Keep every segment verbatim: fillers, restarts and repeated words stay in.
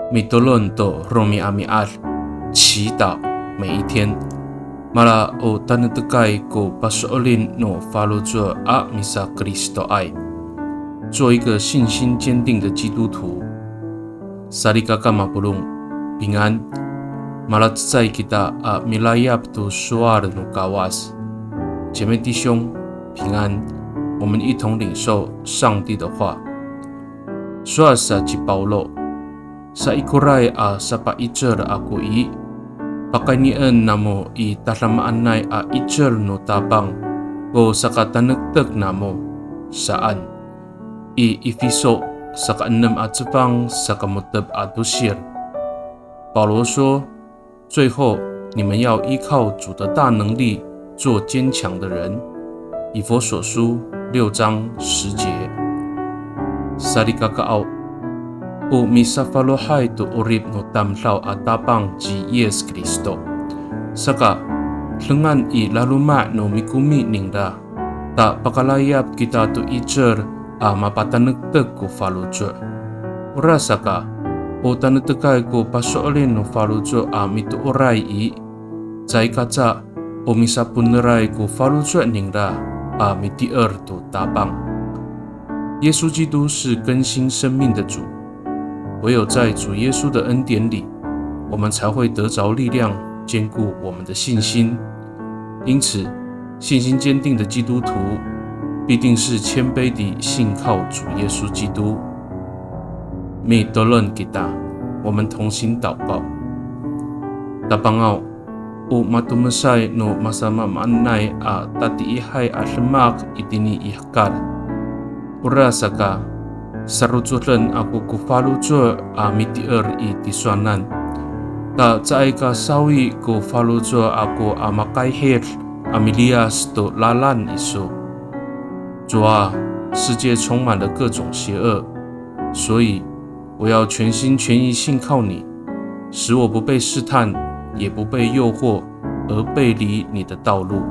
Mitolon to romi'ami'ad, 祈祷每一天。Mala o tanektekay ko paso'elin no faloco' a misaKristoay. 做一个信心坚定的基督徒。Salikaka mapolong, 平安。Malacecay kita a milayap to sowal no Kawas. 姐妹弟兄，平安。我们一同领受上帝的话。Sowal sa ci Pawlo, saikoray a sapa'icel ako i, pakaynien namo i tadamaanay a 'icel no Tapang ko sakatanektek namo, saan. I Efiso saka enem a cefang saka mo^tep a tosir. 保罗说，最后你们要依靠主的大能力，做坚强的人。以弗所书六章十节。Salikakaaw, o misafalohay to 'orip no tamdaw a Tapang ci Yis Kristo. Saka, dengan i laloma' no mikomi ningra, ta pakalayap kita to 'icel a mapatanektek ko faloco'. Orasaka, o tanektekay ko paso'elin no faloco' a mitooray i, caay kaca o misapoeneray ko faloco' ningra a mitier to Tapang. 耶稣基督是更新生命的主，唯有在主耶稣的恩典里，我们才会得着力量，坚固我们的信心。因此，信心坚定的基督徒，必定是谦卑地信靠主耶稣基督。Mitolon kita, 我们同心祷告。Tapangaw, o matomesay no masamaamaanay a tatiihay a demak itini i hekal. Orasaka, sarocoden ako ko faloco' a mitier i tisowanan. Ta caay ka sawi ko faloco' ako a makayhid a miliyas to lalan iso. 主啊，世界充满了各种邪恶，所以我要全心全意信靠你，使我不被试探，也不被诱惑，而背离你的道路。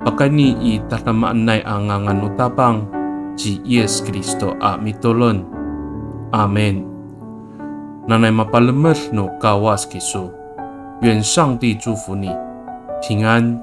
Pakayni i tadamaanay a ngangan no Tapang ci Yis Kristo a mitolon. Amin. Nanay mapalemed no Kawas kiso. 愿上帝祝福你，平安。